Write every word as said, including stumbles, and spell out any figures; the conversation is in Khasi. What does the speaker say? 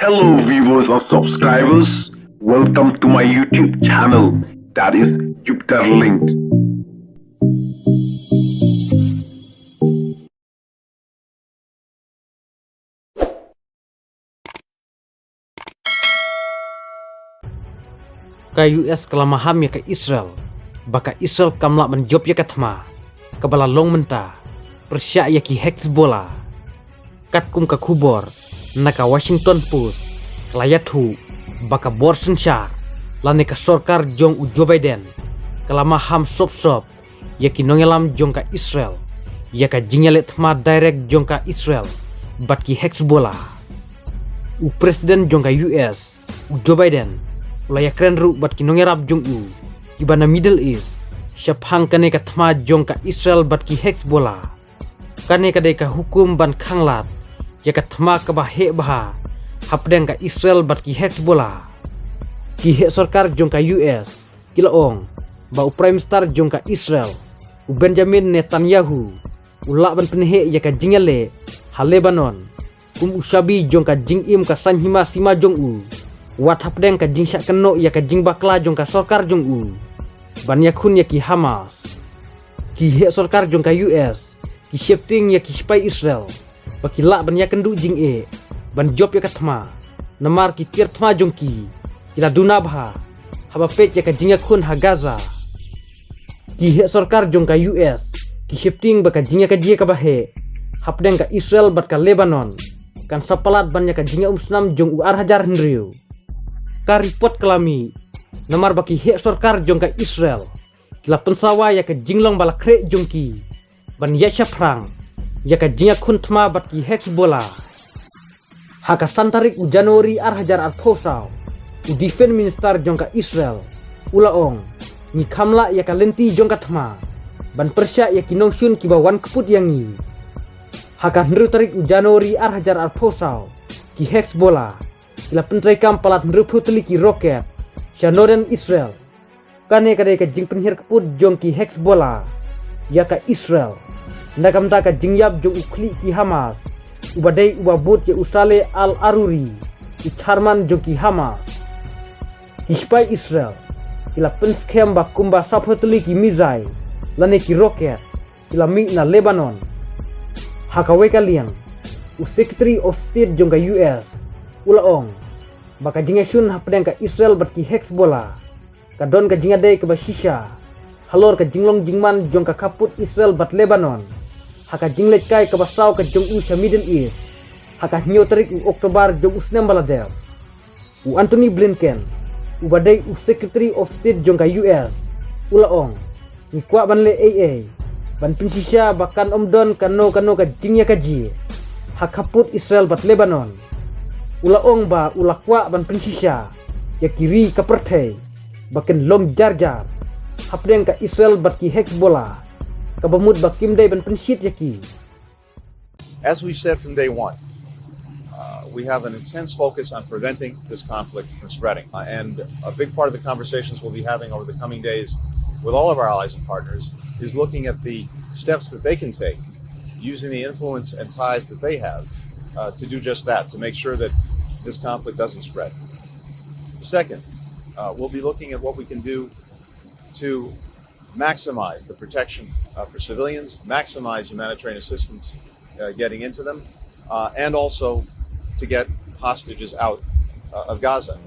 Hello viewers and subscribers, welcome to my YouTube channel, that is Jupiter Linked. Ka U S ka la maham ïa ka Israel ba ka Israel kam lah ban jop ïa ka thma kaba la long mynta pyrshah ïa ki Hezbollah. Katkum ka khubor na ka Washington Post, ka la ïathuh ba ka bor synshar lane ka sorkar jong u Joe Biden ka la maham sop sop ïa ki nongïalam jong ka Israel ïa ka jingïaleh thma direct jong ka Israel bad ki Hezbollah. U President jong ka U S, u Joe Biden, u la ïakren ruh bad ki nongïarap jong u kiba na Middle East shaphang kane ka thma jong ka Israel bad ki Hezbollah. Kane ka dei ka hukum ban khanglad ïa ka thma kaba heh bha hapdeng ka Israel bad ki Hezbollah. Ki heh sorkar jong ka U S ki la ong ba u Prime Minister jong ka Israel, u Benjamin Netanyahu, u lah ban pynheh ïa ka jingïaleh ha Lebanon kum u shabi jong ka jingim ka saiñ hima sima jong u, wat hapdeng ka jingshah kynnoh ïa ka jingbakla jong ka sorkar jong u ban ïakhun ïa ki Hamas. Ki heh sorkar jong ka U S ki sheptieng ïa ki sipai Israel ba ki lah ban ïakynduh jingeh ban jop ïa ka thma, namar ki tiar thma jong ki ki la duna bha haba peit ïa ka jingïakhun ha Gaza. Ki heh sorkar jong ka U S ki sheptieng ba ka jingïakajia kaba heh hapdeng ka Israel bad ka Lebanon kan sa palat ban ïa ka jingïaumsnam jong u ar hajar hynriew. Ka report ka la mih namar ba ki heh sorkar jong ka Israel ki la pynsawa ïa ka jinglong ba la khreh jong ki ban ïaid shaphrang ïa ka jingïakhun thma bad ki Hezbollah. Ha ka san tarik u January ar hajar arphew saw, u Defense Minister jong ka Israel u la ong, ngi kham lah ïa ka lynti jong ka thma ban pyrshah ïa ki nongshun kiba wan kput ïa ngi. Ha ka hynriew tarik u January ar hajar arphew saw, ki Hezbollah ki la pyntreikam palat hynriewphew tylli ki roket sha northern Israel. Kane ka dei ka jingpynhiar kput jong ki Hezbollah ïa ka Israel na ka bynta ka jingïap jong u khlieh ki Hamas uba dei uba bud ïa u Saleh Al-Aruri, u chairman jong ki Hamas. Ki sipai Israel ki la pynskhem ba kumba sawphew tylli ki missile lane ki roket ki la mih na Lebanon. Ha kawei ka liang, u Secretary of State jong ka U S u la ong ba ka jingïashun hapdeng ka Israel bad ki Hezbollah ka don ka jingïadei kaba shisha halor ka jinglong jingman jong ka khappud Israel bad Lebanon ha ka jingleit kai kaba saw ka jong u sha Middle East ha ka hynñiew tarik u October jong u snem ba la dep. U Antony Blinken, uba dei u Secretary of State jong ka U S, u la ong, ngi kwah ban leh ei ei ban pynshisha ba kan ym don kano kano ka jingïakajia ha khappud Israel bad Lebanon. U la ong ba u la kwah ban pynshisha ïa ki ri ka pyrthei ba kin long jar jar hapdeng ka Israel bad ki Hezbollah, kaba mut ba kim dei ban pynshit ïa ki. As we said from day one, uh, we have an intense focus on preventing this conflict from spreading. Uh, and a big part of the conversations we'll be having over the coming days with all of our allies and partners is looking at the steps that they can take using the influence and ties that they have, uh, to do just that, to make sure that this conflict doesn't spread. Second, uh, we'll be looking at what we can do to maximize the protection, uh, for civilians, maximize humanitarian assistance, uh, getting into them, uh, and also to get hostages out, uh, of Gaza.